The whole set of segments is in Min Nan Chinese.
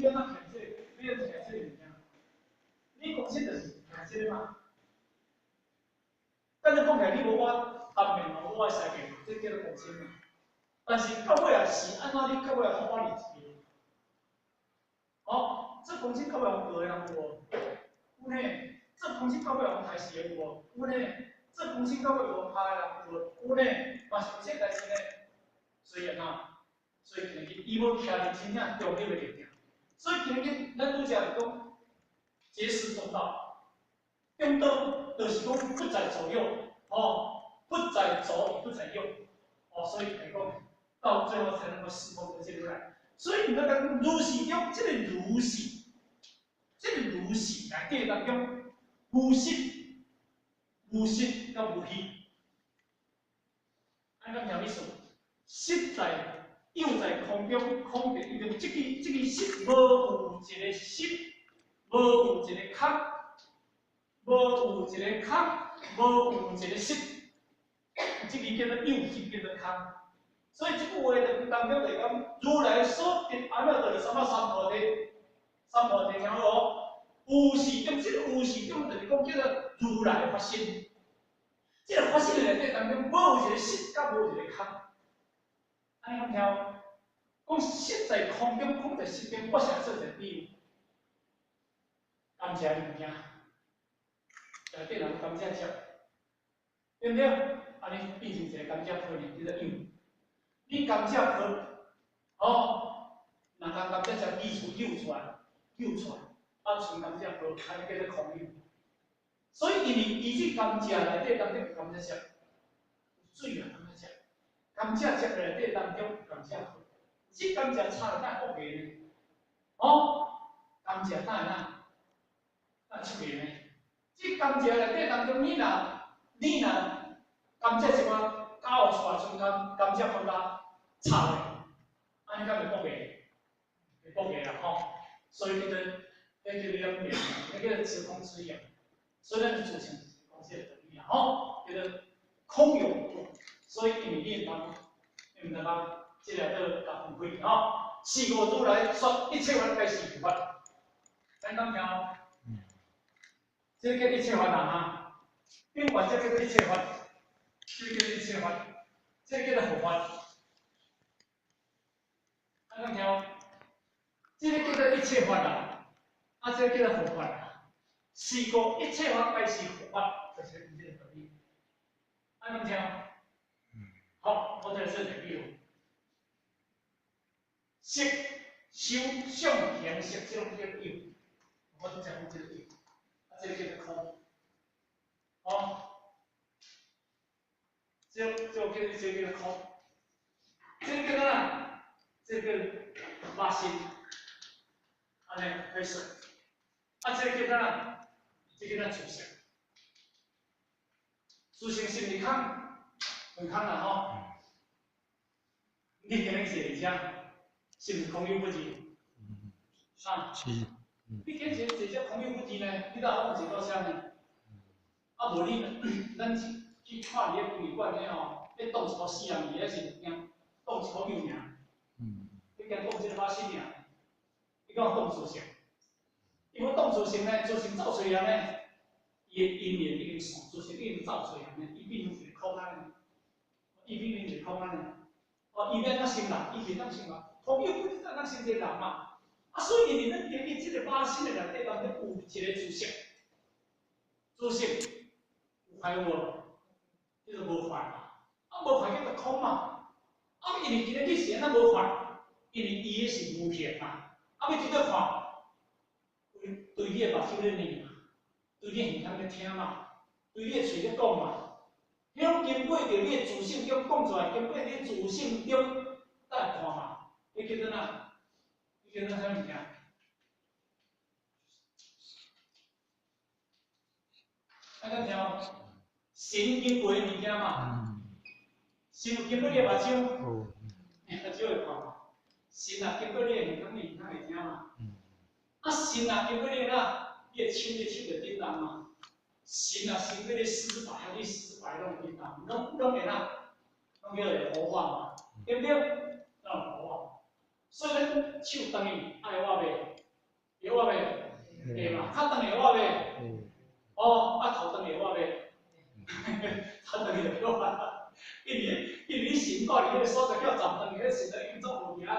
欲按怎徛這個，欲按怎徛這個物件？你講實就是徛這個嘛。但你講起來，你無我當面嘛，無我西面嘛，這叫做講親嘛。但是到尾啊是按怎你到尾啊互我離一個？哦，這講親到尾予過的人有無？有呢。這講親到尾予刣死的有無？有呢。這講親到尾予拍的人有無？有呢。嘛是有這個代誌呢。所以啊，所以今日伊無徛佇真正中立的立場。所以今日咱拄則就講，結識中道，中道就是講不在左右，哦，不在左也不在右，哦，所以來講到最後才能夠釋放這個來。所以你講如是中，這個如是，這個如是內底當中，無實、無實佮無虛，按呢講啥意思？實在有在空中，空在有中，這個實無有一個實，無有一個空，無有一個空，無有一個實，這個叫做有，這個叫做空。所以這句話就當中就講，如來所得阿耨多羅三藐三菩提，三菩提聽好無？有是中，這個有是中，就是講叫做如來法身。這個法身內底當中，無有一個實，佮無一個空。按呢講聽，講實在空中，空在實中，我先做一個比喻。甘蔗物件，內底人甘蔗汁，對毋對？啊，你變成一個甘蔗皮呢，叫做有。你甘蔗皮，哦，若共甘蔗汁擠出幼出來，幼出來，啊，剩甘蔗皮，按呢叫做空有。所以因為伊這甘蔗內底當中有甘蔗汁，有水啊，甘蔗汁，甘蔗汁內底當中有甘蔗皮，這甘蔗炒了敢會薄呢？哦，甘蔗敢會哪？敢出芽呢？這甘蔗內底當中，你若甘蔗一寡攪出來，剩甘蔗皮仔炒咧，按呢敢會薄芽？會薄芽啦吼，所以叫做，彼叫做兩面，彼叫做執空執有。所以咱就做成講這個道理啦吼，叫做空有。所以因為你毋通，你毋通講這個做共分開吼。是故如來說一切法皆是佛法，咱講聽哦。這個叫一切法啦哈，頂懸這叫做一切法，這個叫做一切法，這個叫做佛法。咱講聽哦，這個叫做一切法啦，啊，這個叫做佛法啦。是故一切法皆是佛法，就是這個道理。按呢聽。好，我再說一個比喻。色、受、想、行、識，這攏叫有。我拄才講這個有，啊，這個叫做空。哦，這個叫做空。這個叫做啥？這個叫肉身。按呢可以說。啊，這個叫啥？這個叫自性。自性是毋是空？毋空啦吼。你今日坐佇遮，是毋是空有不二？啊？是。你今日坐遮空有不二呢？你哪有坐到遮呢？啊，無你，咱去看佇咧殯儀館咧吼，咧擋一箍死人佇咧是驚擋一箍有爾。你驚擋這個肉身爾？你講擋自性？因為擋自性呢，自性走出來呢，伊的因緣已經散，自性已經走出來呢，伊變成一個空啊呢，伊變成一個空啊呢。哦，伊欲按怎成人？伊袂當成人，空有不二當成一個人嘛。啊，所以因為咱今日這個肉身的內底當中有一個自性，自性有壞無？叫做無壞嘛。啊，無壞叫做空嘛。啊，因為今日你是按怎無壞？因為伊的是無形嘛。啊，欲佇佗看？對你的目睭咧睨嘛，對你耳孔咧聽嘛，對你的喙咧講嘛，彼攏經過著你的自性中講出來，經過你的自性中才會看嘛。彼叫做啥？彼叫做啥物件？按呢聽無？神經過的物件嘛，神有經過你的目睭，目睭會看嘛。神若經過你的耳孔，你耳孔會聽嘛。啊，神若經過你的哪，你的手，你的手就振動嘛。神若經過你四肢百骸，你四肢百骸攏會振動，攏會哪，攏叫做活化嘛，對毋對？攏活化。所以咱手當去愛活袂？會活袂？會嘛？跤長會活袂？哦，啊頭長會活袂？頭長會活，因為你神掛佇彼個所在叫站長，彼神就已經做無去啊，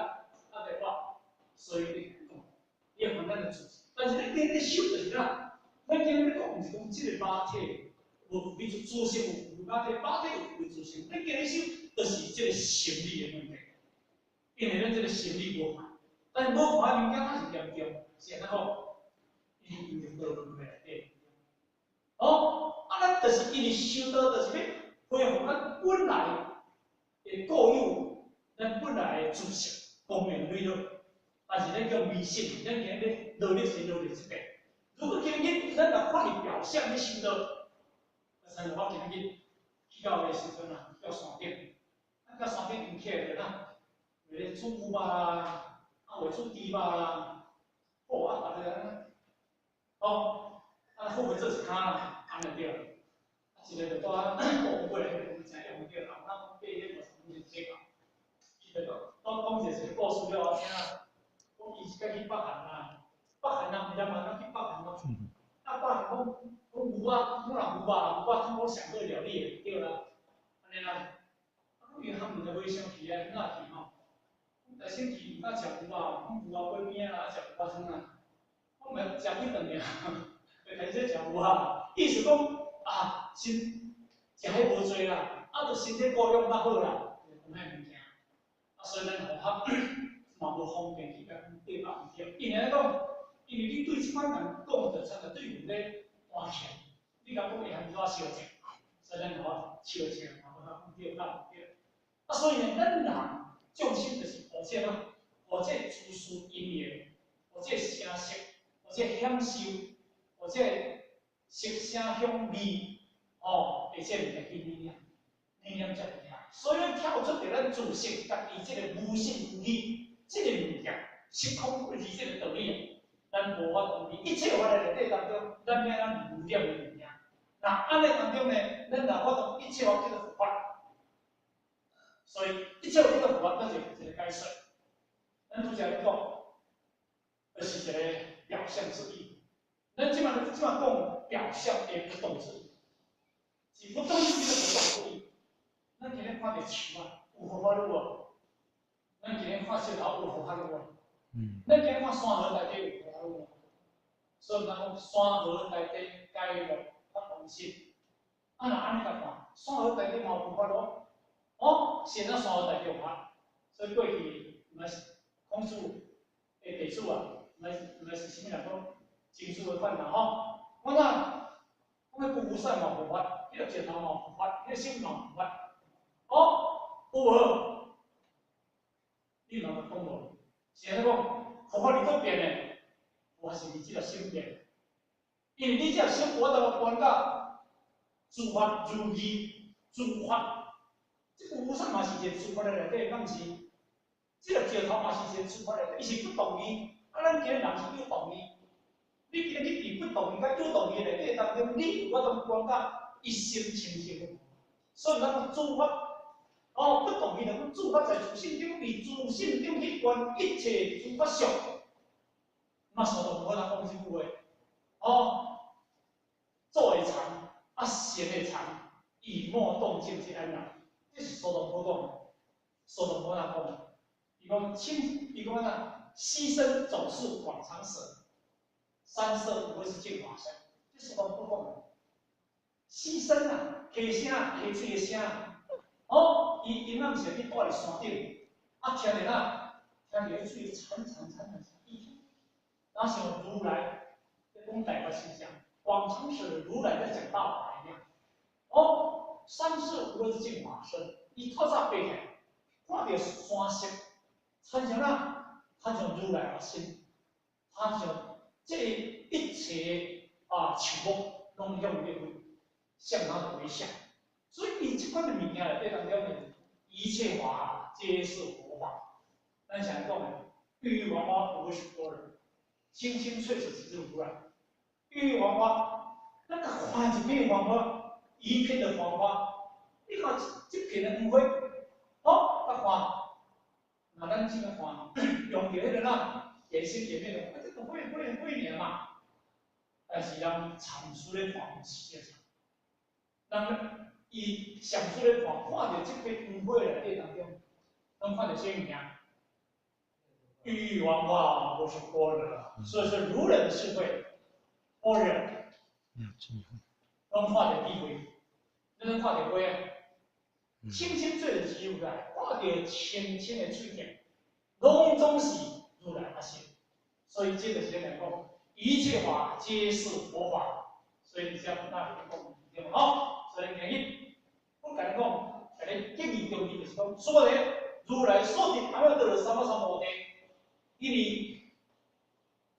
啊會活。所以你講，你要還咱的自性。但是咱今日修就是啥？咱今日講毋是講這個肉體無彼自性有肉體，肉體有彼自性。咱今日修就是這個心理的問題，因為咱這個心理無看，但是無看的物件較是嚴重，是按怎講？因為道論內底。哦，啊，咱就是因為修道，就是欲恢復咱本來的固有，咱本來的自性光明磊落。但是咱叫迷信，咱今日咧努力是努力這個。如果今日咱若看佇表象咧修道，親像我今日去到个時陣啊，去到山頂，啊到山頂行起來就哪，有咧煮牛肉啦，啊有煮豬肉啦，好啊，逐个按呢，哦，啊好袂做一跤啦，按呢對。啊，一个就蹛哦，尾來彼個知影對，啊，咱講爬彼個50這個，伊就講講講一個故事予我聽。講伊是甲去北韓啊，北韓人毋知嘛，咱去北韓咯。啊，北韓講講牛仔，講若牛肉，牛肉湯講上好料理對啦，按呢啦。啊，講伊含毋知買啥去啊，哪去吼？講台先去有敢食牛肉，講牛肉粿邊啊，食牛肉湯啊。講毋食幾頓爾，就開始食牛肉。意思講啊，身食彼無濟啦，啊，就身體保養較好啦，就是講彼物件。啊，所以咱學校嘛無方便去共對白毋對，因為按怎講？因為你對這款人講，就親像對牛咧彈琴，你共講會按怎相正？所以咱吼笑笑嘛，無法講對甲毋對。啊，所以呢，咱人眾生就是學這啊，學這諸事因緣，學這聲色，學這享受，學這色聲香味，哦，的這物件去念念，念念這物件。所以咱跳出著咱自性，家己這個無性無義，這個物件，虛空不二這個道理，咱無法度佇一切法的內底當中，咱變咱無染的物件。那按呢當中呢，咱若法度一切法叫做佛法，所以一切法叫做佛法，這是一個解說。咱拄才咧講，就是一個表象之意。咱這擺這擺講表象的不動之意，是不動之意的不動之意。咱今日看著樹啊，有佛法了無？咱今日看石頭有佛法了無？咱今日看山河大地有佛法了無？所以咱講山河大地皆落法王身。啊，若按呢共看，山河大地嘛有佛法咯。哦，是按怎山河大地有法？所以過去毋是孔子的弟子啊，毋是啥物人講，真師的款啦吼。我哪，講彼姑姑山嘛有法，彼個石頭嘛有法，彼個什嘛有法。哦，有無？你嘛講無？是按怎講？佛法佇佗變的？我是佇這個心變。因為你這個心，我都觀到諸法如義，諸法，這個無山嘛是一個諸法的內底，敢毋是？這個石頭嘛是一個諸法內底，伊是不動義。啊，咱今日人是有動義。你今日佇不動義佮有動義內底當中，你有法度觀到一心清淨。所以咱講諸法，哦，不動義就講諸法在自性中，佇自性中去觀一切諸法相。嘛，蘇東坡他講這句話，哦，做會藏，啊，成會藏，以莫動靜之安然。這是蘇東坡講的。蘇東坡他講的，伊講清，伊講按怎？溪聲總是廣長舌，山色無非是鏡華身。這蘇東坡講的。溪聲啊，溪聲，溪水的聲。哦，伊伊若毋是去蹛佇山頂，啊，聽著哪？聽著彼水潺潺潺潺，伊聽，然後像如來在講大法實相，廣長舌如來在講大法一樣。哦，山色無非是鏡華身，伊透早爬起來，看著山色，親像哪？親像如來佛身，親像這一切啊樹木攏向變向他的微笑。所以伊這款的物件內底當中呢，一切法皆是佛法。咱想講的，郁郁黃花無非是般若，青青翠色即是如來。郁郁黃花，咱看一片黃花，一片的黃花，你看這片的黃花，哦，佮看，那咱這個看，用著彼个啦，緣生緣滅的，啊，這個火火火爾嘛。但是人禪師咧看毋是這個，人伊禪師咧看，看著這塊黃火內底當中，攏看著啥物件？喻喻王法，不是般若，所以說如來的智慧，般若，攏看著智慧，你攏看著火啊？清清做的是如來，看著清清的喙劍，攏總是如來發現。所以這就是咧講，一切法皆是佛法。所以你這那裡講對無吼？所以今日我共你講，共你建議中意就是講，所以如來所得阿耨多羅三藐三菩提，因為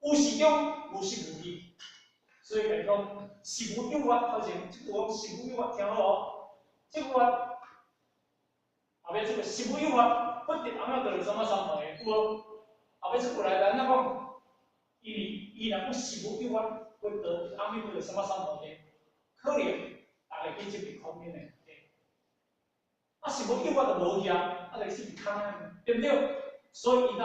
有時中無實無虛，所以共你講實無有法，頭前這句講實無有法，聽好無？這句話。後尾這個實無有法，佛得阿耨多羅三藐三菩提，有無？後尾這句來咱怎講？因為伊若講實無有法，佛得阿耨多羅三藐三菩提，可能逐个去執著空面的，啊，實無有法就無去啊，啊，就死佇空啊，對毋對？所以伊若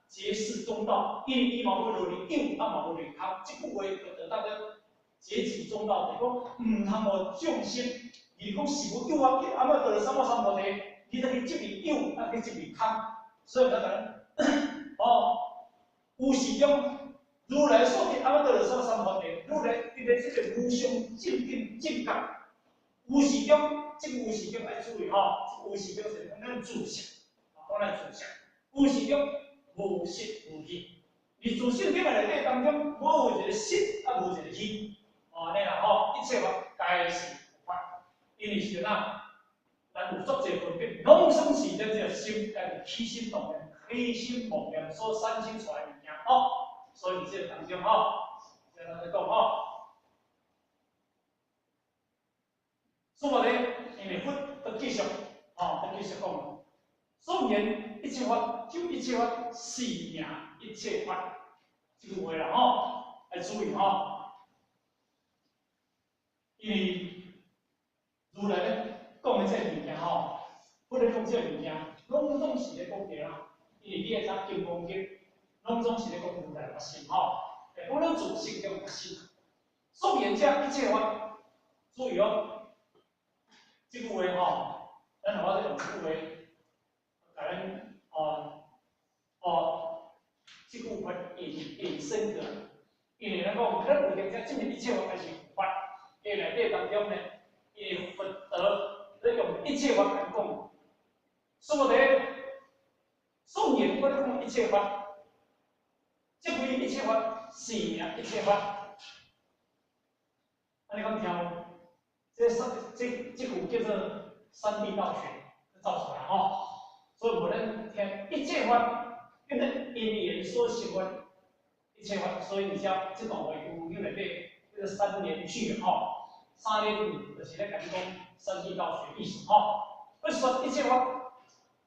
解釋中道，因為伊嘛無落佇有，啊嘛無落佇空，這句話就得當個結集中道，就是講毋通予眾生，伊講實無有法，去阿耨多羅三藐三菩提。你得去執著有，啊去執著空，所以咱講，哦，有時中如來所得阿耨多羅三藐三菩提，如來佇咧這個無上正等正覺，有時中，這個有時中愛注意吼，這個有時中是講咱自性，講咱自性，有時中無實無虛，佇自性頂的內底當中，無有一個實，啊無一個虛，哦，按呢啦吼，一切法皆是佛法，因為是怎？咱有足濟分別，攏總是咱這個心家己起心動念、起心妄念所產生出來的物件吼。所以佇這個當中吼，這咱來講吼，所以呢，因為佛閣繼續吼，閣繼續講，所言一切法，就一切法，是名一切法，這句話啦吼，愛注意吼，因為如來咧。講的這個物件吼，佛咧講這個物件，攏總是咧講著啦。因為你會知金剛經，攏總是咧講如來佛心吼，會講咱自性中佛心。所言者一切法，注意哦，這句話吼，咱後仔用這句話，共咱哦哦，這句話引引申過來，因為咱講，咱有閒者證明一切法還是法，佇內底當中呢，因為佛德。咧用一切法來講，所以咧，所言我咧講一切法，這為一切法是名一切法。按呢敢聽無？這三這這句叫做三諦道學造出來吼。所以無咱聽一切法，叫做因緣所生法，一切法。所以而且這段話有有內底叫做三連句吼。三連句就是咧共你講三諦道學意思吼。欲說一切法，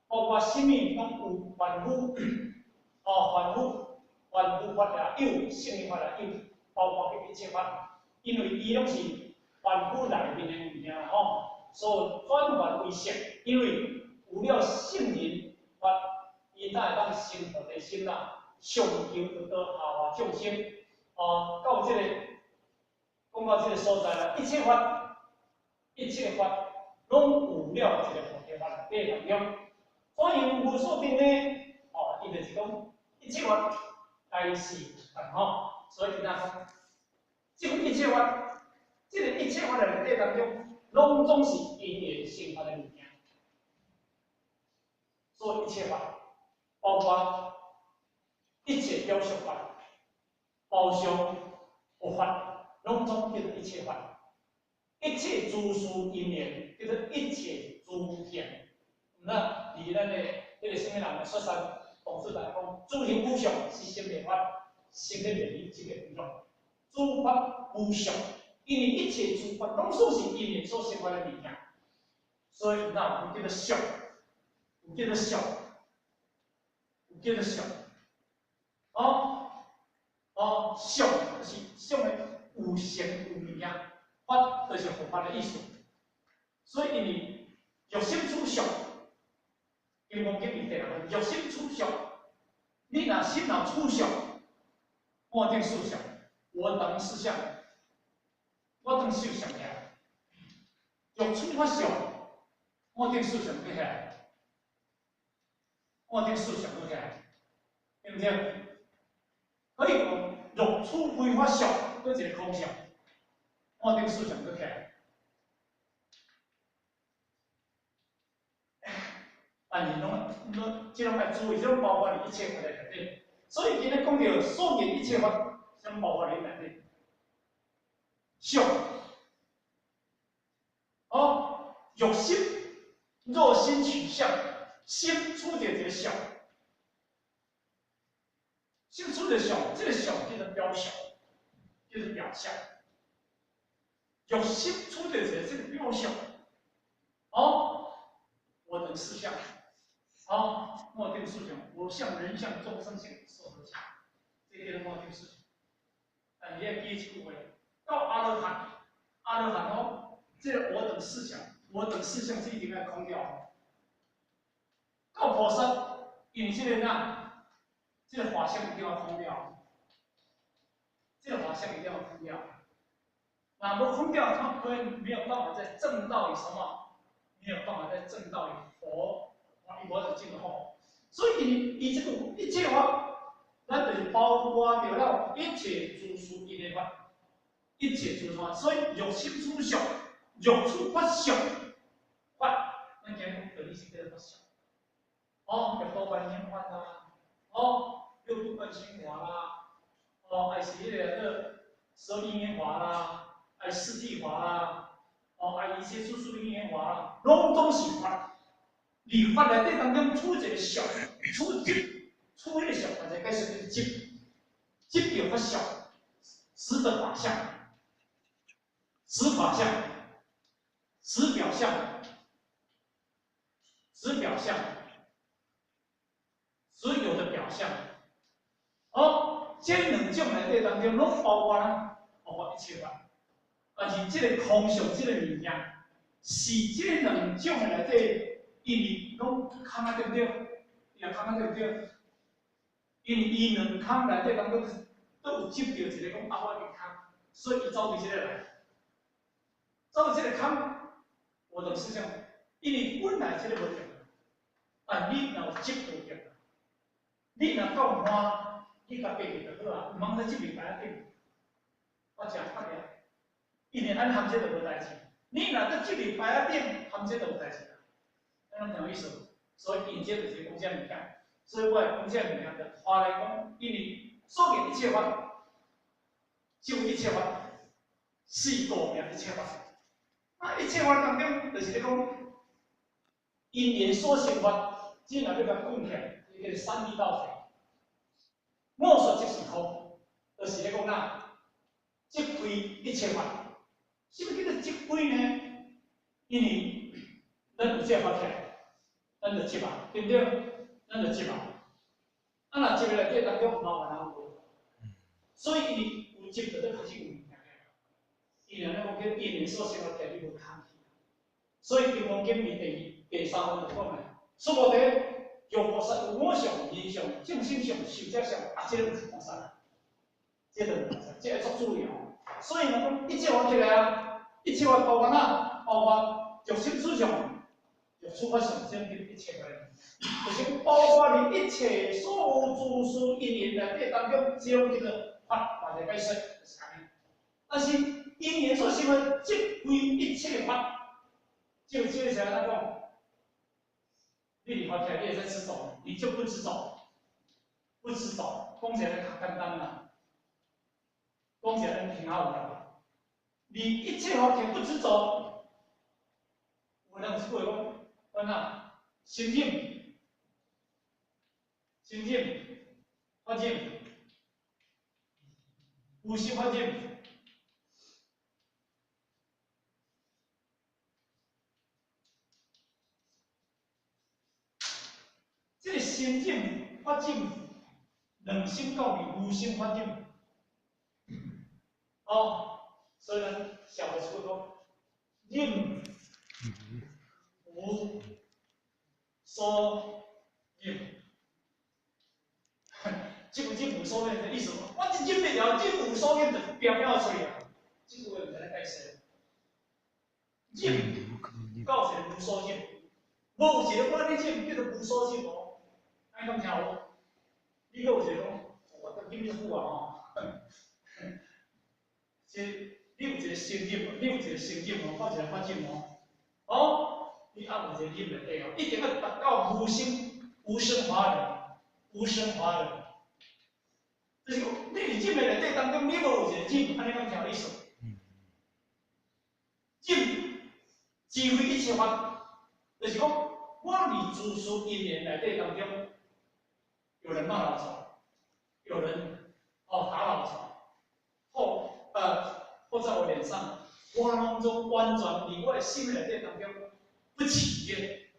包括啥物攏有凡夫，哦，凡夫，凡夫法也有，聖人法也有，包括彼一切法，因為伊攏是凡夫內面的物件吼，所以轉凡為聖，因為有了聖人法，伊才會當成菩提心啦，上求得度下化眾生，哦，到這個。講到這個所在啦，一切法，一切法，攏有了一個菩提法內底當中，怎樣無所定呢？哦，伊就是講一切法皆是法吼，所以伊若講，這個一切法，這個一切法的內底當中，攏總是因緣生法的物件，所以一切法，包括一切表相法、包相佛法。攏總叫做一切法，一切諸事因緣叫做一切諸行。那佇咱的彼個啥物人雪山大師來講，諸行無相是生滅法，生滅滅這個動作。諸法無相，因為一切諸法攏總是因緣所生發的物件，所以那有叫做相，有叫做相，有叫做相。哦哦，相就是相的。有形有物件，法就是佛法的意思。所以因為欲生處相，金刚经里第六个，欲心处相，你若心若处相，我定四相，我等四相，我等四相起来。欲处法相，我定四相起来，我定四相起来，对不对？可以讲欲处非法相，阁一个空相，我定四相起来。但是拢拢，这拢爱注意，这拢包括伫一切法内底。所以今日讲到所言一切法，这拢包括伫内底。相，哦，欲心若心取相，心出着一个相，心出着相，这个相叫做表相，叫做表象。欲心出着一个这个表相，哦，我等四相。好，莫定四相，我相、人相、众生相、寿者相，这叫做莫定四相。但你要记一句话，到阿罗汉，阿罗汉哦，这个我等四相，我等四相是一定要空掉。到菩萨，因为这个哪，这个法相一定要空掉，这个法相一定要空掉。那无空掉，他不会没有办法在证到于什么？没有办法在证到于佛。伊无就证好，所以伊伊这个一切法，咱就是包括著了一切诸事因的法，一切诸事法。所以欲心处相，欲处法相，法，咱今日讲道理是叫做法相。哦，六度万行法啦，哦，六度万行法啦，哦，还是彼个叫十二因缘法啦，还是四谛法啦，哦，还一切诸事因缘法啦，拢总是法。伫法内底当中，处一个相，处执，处彼个相，或者解释叫执，执著法相，实的法相，实法相，实表象，实表象，所有的表象。哦，这两种内底当中，拢包括啦，包括一切法。但是这个空相，这个物件，是这两种的内底。因为拢空啊，对不对？伊也空啊，对不对？因为伊两空内底当中都有执著一个讲啊，我已经空，所以伊走伫这个来，走伫这个空，我等思想，因为本来这个无对，但你若有执就对，你若够欢，你共爬去就好啊，毋通再执伫牌仔顶。我诚确定，因为按含这就无代志。你若阁执伫牌仔顶，含这就有代志。咱拢听有意思，所以因这就是讲这物件，所以我会讲这物件，就拖来讲，因为所言一切法，就一切法，四度名一切法。啊，一切法当中，就是咧讲因缘所生法，这若欲共讲起来，这叫做三义道谛。莫说即是空，就是咧讲哪，即非一切法。什么叫做即非呢？因为咱有这个法起来。咱就执啊，对不对？咱就执啊。啊，若执内底当中麻烦啊有，所以伊有执就咧开始有物件。伊若咧讲叫因缘所生法，你无空去。所以《金刚经》里第三方就讲啊，说无伫若菩萨有我相、人相、众生相、寿者相，啊，这个毋是菩萨，这个毋是菩萨，这个足注意哦。所以若讲一切法起来啊，一切法包括哪？包括欲心处相。欲处法相，这叫一切法，就是包括你一切所有诸事因缘内底当中，这种叫做法，嘛来解释就是按呢。但是因缘所生的，即非一切法，就这个时候咱讲，你伫发起来，你会使执著，你就不执著，不执著，讲起来较简单啦，讲起来咱听较有啦。你一切法起不执著，有人是会讲。安怎？心境，心境，法境，无心法境。这个心境、法境，两心到位，无心法境。哦，所以咱社会出讲，忍无生所忍。這句忍無所忍的意思，我一忍袂牢，忍無所忍就飆飆出來啊！這句話毋知咧解釋。忍到一個無所忍，無有一個我咧忍叫做無所忍哦。按呢敢聽有？你閣有一個講，我當忍了久啊吼。這你有一個成忍，你有一個成忍哦，發一個發忍哦。哦，你愛有一個忍內底哦，一定愛達到無生無生法忍，無生法忍。就是講，你佇忍的內底當中，你無有一個忍，按呢敢聽有意思？忍智慧一切法，就是講，我佇諸事因緣內底當中，有人罵老曹，有人哦打老曹，或在我臉上，我攏總完全佇我的心內底當中不起怨，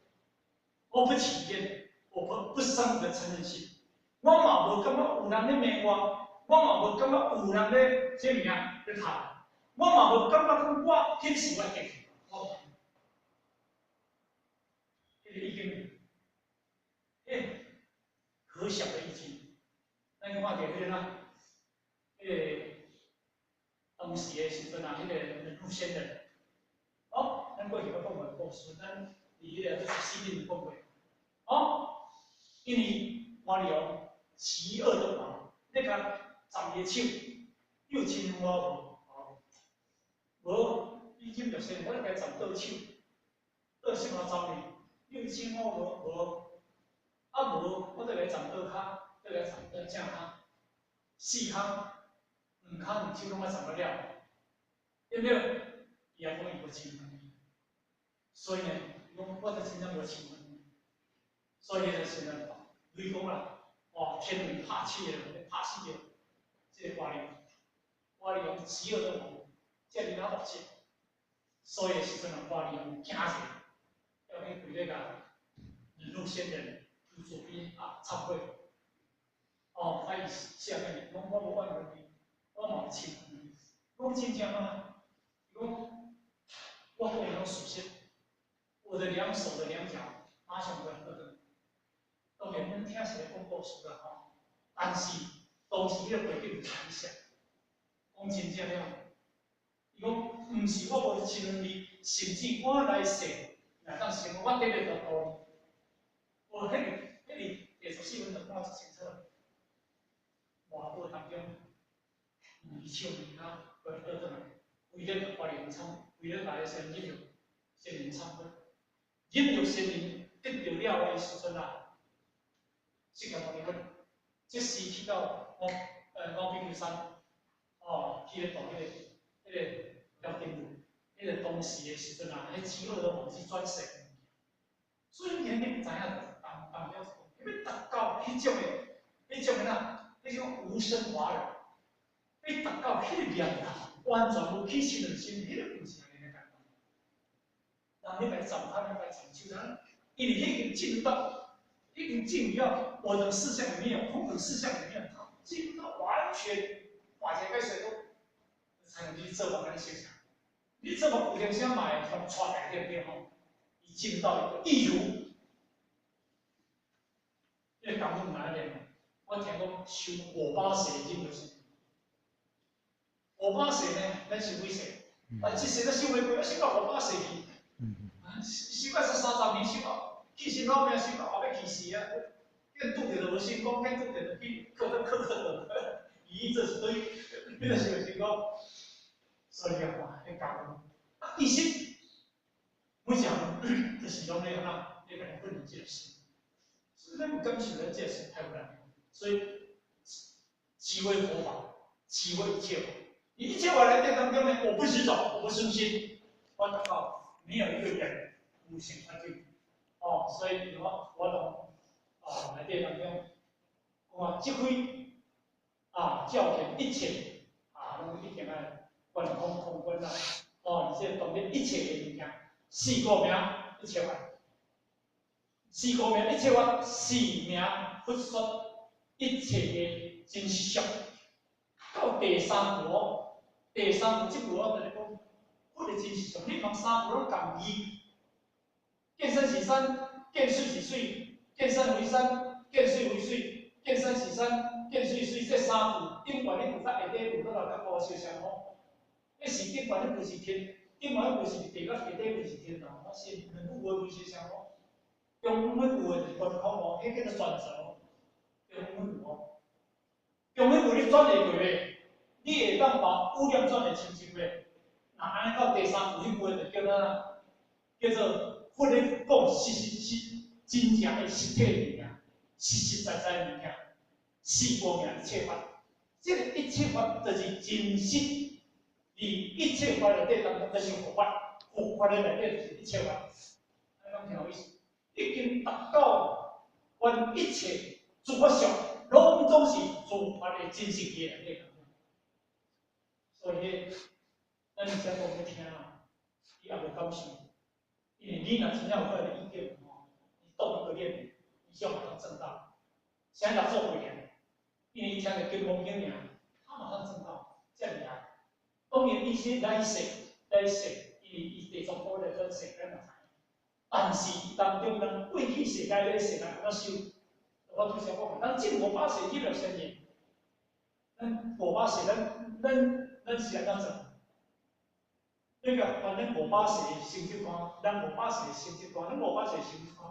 我不起怨，我不生一個嗔恨心，我嘛無感覺有人咧罵我，我嘛無感覺有人咧啥物啊咧彈，我嘛無感覺講我彼是我的激，我，彼個已經，欸，可小的已經，咱看著彼個哪，彼個當時的時陣啊，彼個忍辱仙人，哦，咱過去捌講過故事，咱佇彼個做十四品講過，哦，因為歌利王嫉惡的王，咧共斬伊的手，你有親恨我無？無，你忍著先，我咧共斬倒手，倒手啊斬你，你有親恨我無？無，啊無，我再共斬倒跤，再共斬倒正跤，四跤，兩跤兩手攏愛斬到了，對毋對？伊也講伊無親恨你，所以呢，伊講我就真正無親恨你，所以彼個時陣，雷公啦，哦，天雷拍死的，拍死著這個歌利王，歌利王嫉惡的王，遮爾仔惡質，所以的時陣啊，歌利王驚者，要去跪咧共忍辱仙人拄左邊啊懺悔，哦，啊伊寫啥物？講我無怨恨你，我嘛無親恨你，講真正嗎？伊講我講的攏事實，我的兩手的兩腳馬上會倒轉。當然，阮聽是咧講故事啦吼，但是當時彼個背景就是按呢寫，講真正了。伊講毋是我無親恨你，甚至我來世若當成我得會到度你。我彼個第14分就看足清楚。活過當中，兩手兩跤會倒轉來，為了共歌利王懺，為了共仙忍辱仙人懺悔，忍辱仙人得著了的時陣啊，釋迦牟尼佛即時去到五比丘山，哦，去咧度彼個協定路，彼個當時的時陣啊，彼飢餓的王去轉世。所以你毋知影，當當了，欲達到彼種的哪，彼種無生法忍，欲達到彼個念頭，完全無起嗔恨心，彼個毋是按呢簡單。人咧共斬跤，咧共斬手，人因為彼已經進入到，已經進入到我的四相裡面，空等四相裡面，他進入到完全把這個解說講，才能去做夢按呢想像。你做夢有閒時嘛會予帶來對毋對吼？伊進入到一個一如，這個功夫哪練？我聽講修五百世忍就是，五百世呢，咱修幾世？啊，一世都修袂過，修到五百世去。啊，修到30年，修到去生老病，修到後尾去世啊！見拄著就無成功，見拄著就去考得考考到，伊這是對，彼個修袂成功。所以你看，彼功夫啊，其實每一項就是攏咧按怎，咧共你訓練這個心。所以咱有感受咱這個心太有力。所以智慧佛法，智慧一切法，一切法來底當中呢，我不執著，我不生心，我達到沒有一個人無生法境。哦，所以我懂啊，內底當中，講啊，積非啊，照見一切啊，攏一定愛觀空空觀啦。哦，而且當咧一切的物件，四個名一切法，四個名一切法，是名佛說一切的真實相。到第三步，第三步這句我跟你講，佛的真實相，你講三步攏共義，見山是山，見水是水，見山為山，見水為水，見山是山，見水是水，這三句頂懸彼句佮下底句，都來較無相相吼。彼是頂懸彼句是天，頂懸彼句是地，佮下底句是天堂，我是兩句話無相相吼。中間彼句就是觀空哦，彼叫做轉折。中間彼句哦，中間彼句你轉會過袂？你會當把五念轉會清淨袂？若按呢到第三句彼句就叫做叫做佛咧講實實實真正的實體物件，實實在在的物件，四無明一切法。這个一切法就是真實，佇一切法內底當中，就是佛法，佛法的內底就是一切法。按呢講聽有意思？已經達到凡一切諸法相，攏總是諸法的真實義內底當中。所以，咱而且講欲聽啊，伊也無感受，因為你若真正有彼个意見吼，你動一個念，你就馬上證到。現在六祖慧能，因為伊聽著金剛經爾，他馬上證到，遮厲害。當然，伊是來世來世，因為伊地藏菩薩來轉世，咱嘛知影。但是伊當中人過去世界咧世界按怎修？我拄才講，咱這五百世入了仙人，咱五百世咱是按怎做？那個反正五百世的成績單，咱五百世的成績單，咱五百世的成績單，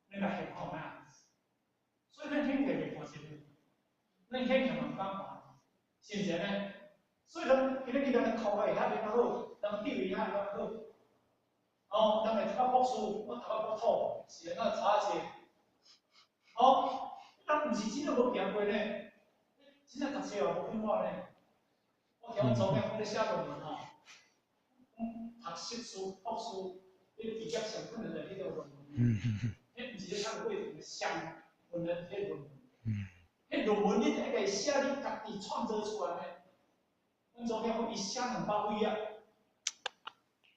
那個現況啊。所以咱顯現袂看清，咱顯現嘛毋敢看，是毋是按呢？所以咱今日咱頭殼會遐爾較好，人地位遐爾較好。哦，人會讀到博士，我讀到博土，是按怎差者？哦，人毋是真正無行過呢，真正讀冊也無聽我呢。我聽阮祖囝講咧寫論文吼，講讀碩士、博士，你直接上困難就彼個論文。彼毋是咧讀過程，上困難是彼論文。彼論文你得愛寫你家己創造出來的。阮祖囝講伊寫200幾頁。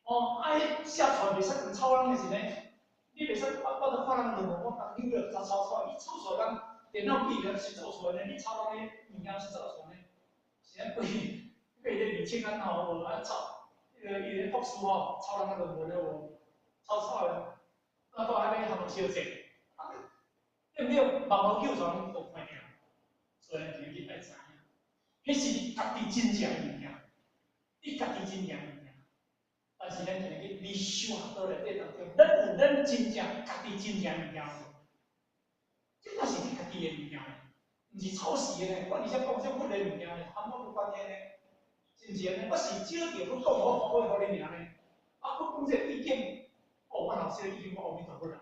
哦，啊，彼寫出來袂使用抄人的是呢？你袂使，我著看人論文，我共紐約咋抄出來，伊抄出來人電腦記憶是做出來呢？你抄人的物件是做出來呢？是按規規個二千安吼，無啊抄，彼个伊咧博士吼，抄人的論文了無？抄抄的，啊，到遐咧含相借，啊，對毋對？網路叫出來攏無看見，所以咱就愛知影，彼是你家己真正的物件，你家己真正的物件。但是咱今日你修學道內底當中，咱有咱真正家己真正物件無？這才是你家己的物件，毋是抄襲的呢。我而且講這佛的物件呢，和我無關係呢。是毋是按呢？我是照著佛講，我講予你爾呢。啊，佛講這個意見，哦，我若有這個意見，我阿彌陀佛啦。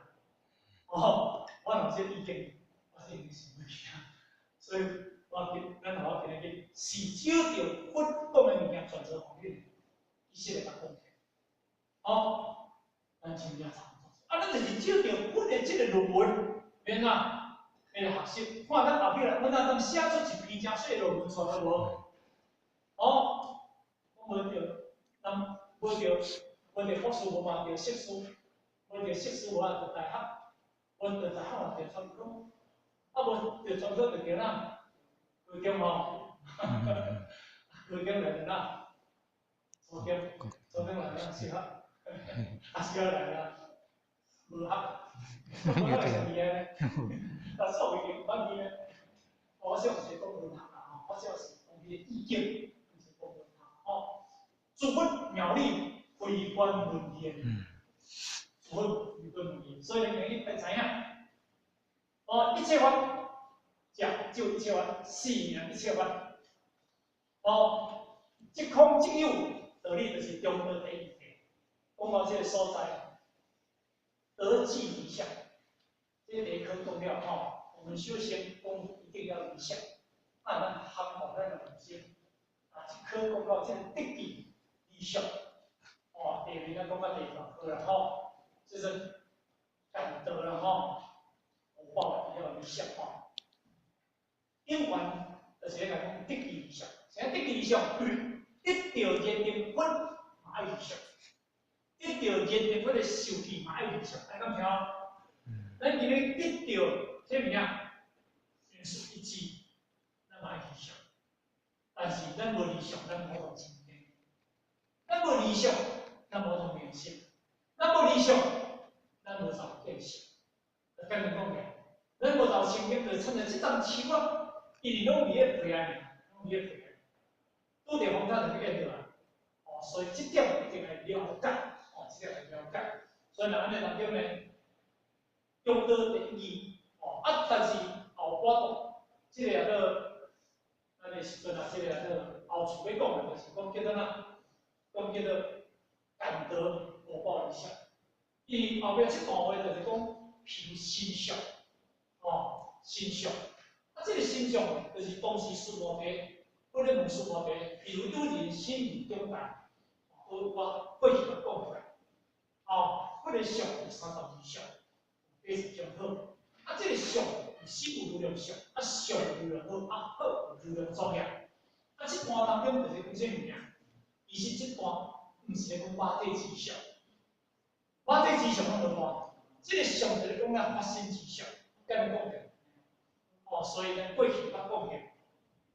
哦，我若有這個意見，我是已經想欲去啊。所以，我今咱若我今日是照著佛講的物件傳授予你，伊先會當講起。哦，咱真正差不多。啊，咱就是照著佛的這個論文，免啊，免學習，看咱後壁來，阮若當寫出一篇誠細論文出來無？哦，我無著，人無著，無著博士無嘛著碩士，無著碩士無啊著大學，無著大學嘛著專科，啊無著專科就叫哪？高中吼，高中來著哪？初中，初中來哪？小學，啊小學來哪？無學，我來啥物呢？但數已經捌去呢。我小是講文學啦，吼，我小是講彼個意境，毋是講文學吼。諸佛妙理非關文言，諸佛非關文言，所以你愛知影。哦，一切法，食就一切法，四名一切法。哦，即空即有，道理就是中道第一義。講到這個所在，得寂離相，這個第一科重要吼。我們修行功夫一定要離相，啊，咱含糊咱的人生，啊，一科講到這個得寂離相，哦，第二咱講到第六科啦吼，這是講道啦吼，有報一定要離相吼。永遠就是咧講得寂離相，啥得寂離相？得著燃燈佛嘛愛離相，得著燃燈佛的受記嘛愛離相，按呢敢聽？咱今日得著啥物件？緣數一機，咱嘛愛離相。但是咱無離相，咱無法清淨。咱無離相，咱無通明晰。咱無離相，咱無法見識。簡單講起，咱無頭清淨，就親像這層樹啊，伊攏佇咧皮啊，攏佇咧皮啊，拄著風颱就去淹落來。哦，所以這點一定愛了解，哦，這點愛了解。所以若按呢當中呢，中道第一義，哦，啊，但是後半段，這個叫做，咱的時陣啊，這個叫做後厝欲講的，就是講叫做哪，講叫做感得果報理想。伊後壁這段話就是講憑心相，哦，心相。啊，這個心相就是當時須菩提，或者問須菩提，譬如有人心如中大，我過去就講過，哦，彼個相有32相，非常好。啊，這個相是有無量相，啊相有無量好，啊好有無量莊嚴。啊，這段當中就是講啥物件？其實這段毋是咧講肉體之相，肉體之相攏無大，這個相就是講咱發心之相，敢講著。哦，所以咱過去捌講過，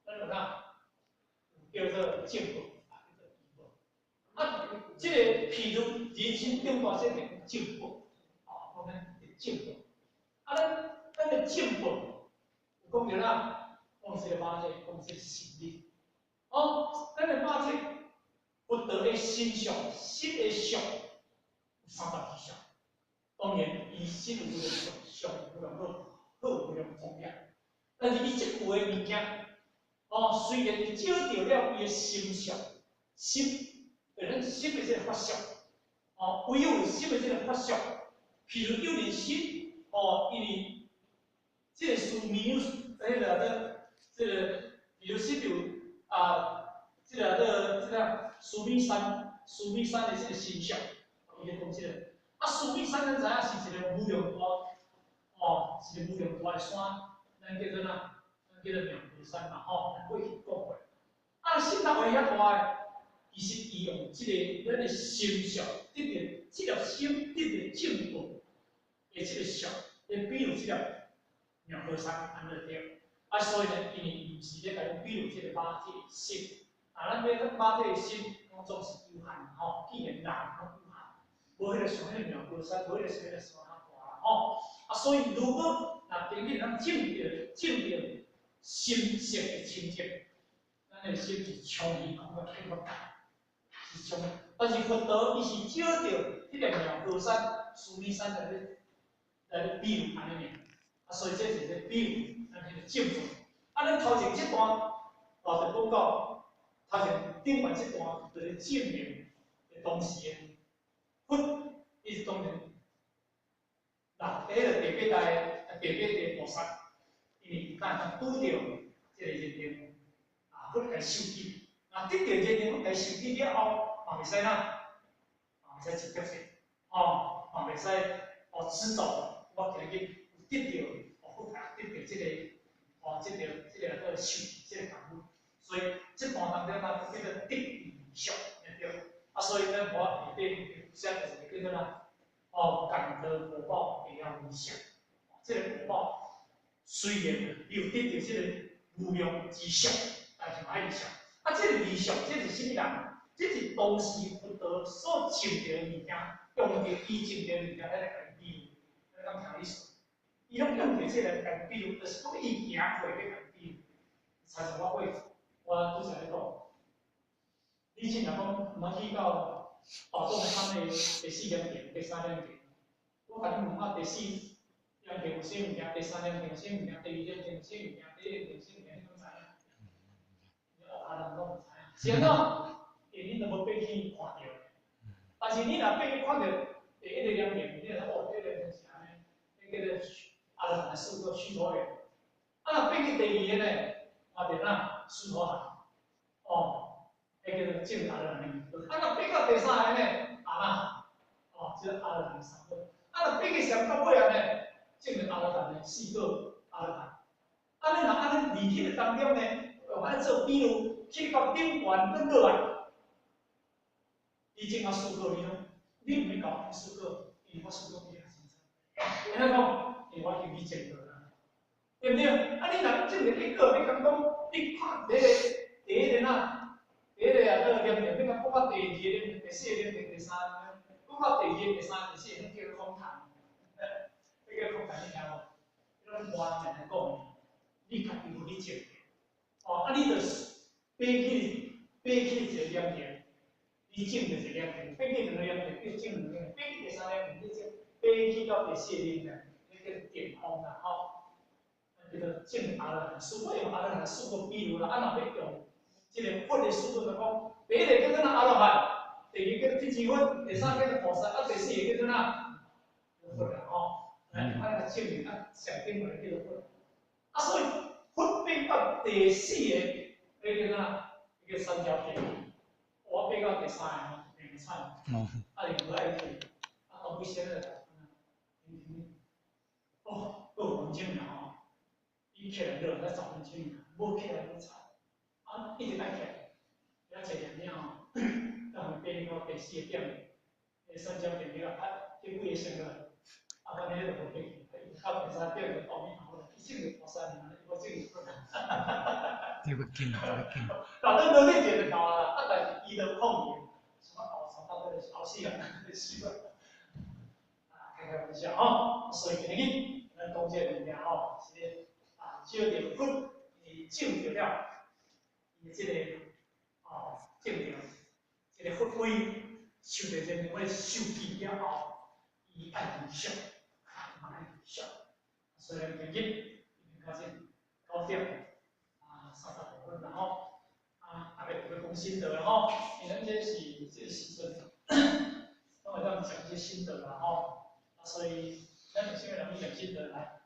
咱有哪有叫做正報，啊叫做依報。啊，這個譬如人身頂大這個正報，哦，講咱的正報。啊，咱的正報有講著啦，講這個肉體，講這個心力。哦，咱的肉體佛陀的身相，身的相有32相。當然，伊身有無量相，相有無量好，好有無量莊嚴。但是伊這句的物件，哦，雖然伊照著了伊的心相，心，就咱心的這個法相，哦，唯有心的這個法相，譬如有人心，哦，因為這個須彌，彼個做，這個，比如心有啊，這個做這個須彌山，須彌山的這個身相，伊咧講這個，啊，須彌山咱知影是一個無量大，哦，是一個無量大的山，咱叫做哪？咱叫做妙高山嘛，吼，咱過去講過。啊，心頭會遐大的，其實伊用這個咱的心相，得著這粒心得著正報的這個相，來比喻這粒妙高山，按呢對。啊，所以呢，因為伊毋是咧共你比喻這個肉體的心，啊，咱欲肉體的心，攏總是有限吼，既然人攏有限，無彼個像彼個妙高山，無彼個像彼個山遐大啦吼。啊，所以如果若今日咱證著心性的清淨，咱的心是充虛空的變法是充，但是佛陀伊是照著彼個妙高山、須彌山來咧比喻按呢爾，啊，所以這是咧比喻咱彼個正報。啊，咱頭前這段，哦，就講到頭前頂懸這段，就咧證明的當時的佛，伊是當然，嗱，彼個第八代、第八代菩薩，因為伊敢會當拄著這個人定，啊，佛共授記，啊，得著人定佛共授記了後，嘛袂使哪，嘛袂使執著性，哦，嘛袂使哦執著，我今日有得著，哦，佛共得著這個，哦，這個叫做授記這個功夫，所以這段當中啊，叫做得遇相，對對？啊，所以咱我下底有寫就是叫做哪？哦，感得果報會曉理想，這個果報雖然你有得著這個無量之相，但是嘛愛理想。啊，這個理想，這是啥物人？這是當時佛陀所證著的物件，用著伊證著的物件來共比喻，你敢聽意思？伊攏用著這個來共比喻，就是講伊行過欲共比喻。親像我過去，我拄才咧講，你凊若講毋捌去到大眾山的第四點鐘、第三點鐘，我共你問啊，第四點鐘有啥物件？第三點鐘有啥物件？第二點鐘有啥物件？第一點鐘有啥物件？你攏知影？你學下人攏毋知影，是按怎？因為你都無爬去看著。但是你若爬去看著第一個點鐘，你就哦，這個點鐘是按呢，彼叫做阿羅漢的四個須陀洹。啊，若爬去第二個呢，看著哪？須陀洹，哦，彼叫做證阿羅漢的二果。啊，若爬到第三個呢，阿那含，哦，這個阿羅漢的三果。啊，若爬去上到尾仔呢，證阿羅漢的四果阿羅漢。啊，你若按呢佇彼個當中呢，用按呢做比喻，去到頂懸轉落來，你證啊四果，你攏你毋免共四果，因為我四果比較清楚。按怎講？因為我已經去證過啦，對毋對？啊，你若證著一果，你敢講？你看第一個，第一個哪？第一個啊，做念念，你敢講到第二個念，第四個念，第三個念，講到第二個、第三個、第四個，彼叫空談，彼叫空談。你聽無？你攏完全來講，你家己有咧證。哦，啊，你就是爬去爬去一個點點，你證著一個點點，爬去兩個點點，你證兩個點，爬去第三點點，你證，爬去到第四個點點，彼叫頂峰啦吼。叫做證阿羅漢四，我用阿羅漢四做比喻啦，啊，若欲用這个佛的速度來講，第一个叫做阿羅漢，第二個叫辟支佛，第三個叫做菩薩，啊，第四個叫做哪？佛啦吼。來，啊，個證明啊，上頂個叫做佛。啊，所以佛變到第四個，彼叫啥？叫三角點。我變到第三個吼，兩慘。啊，就無愛去，啊，當尾先來，哦，閣有分鐘爾吼。伊起來了，才10分鐘，無起來閣慘。啊，一直愛起來，遐坐念了吼，讓伊變到第四個點，第三角點了，啊，這幾個先落來，啊，反正彼就無爬去，到第三點就阿彌陀佛，伊證著菩薩爾，伊無證佛。這要緊，這要緊。反正努力者就夠啊，啊，但是伊就控制，什麼後三到底是後死人，死啊，開開玩笑吼，所以今日咱講這個物件吼，是啊，照著佛伊證著了，伊這個哦，證著這個佛威受著這個受記了後，伊愛分享，嘛愛分享，所以咱今日已經到這9點35分啦吼，啊，大家有欲講心得吼，因為咱這是這個時陣，攏會當講一些心得啦吼，啊，所以咱有啥物人欲講心得來？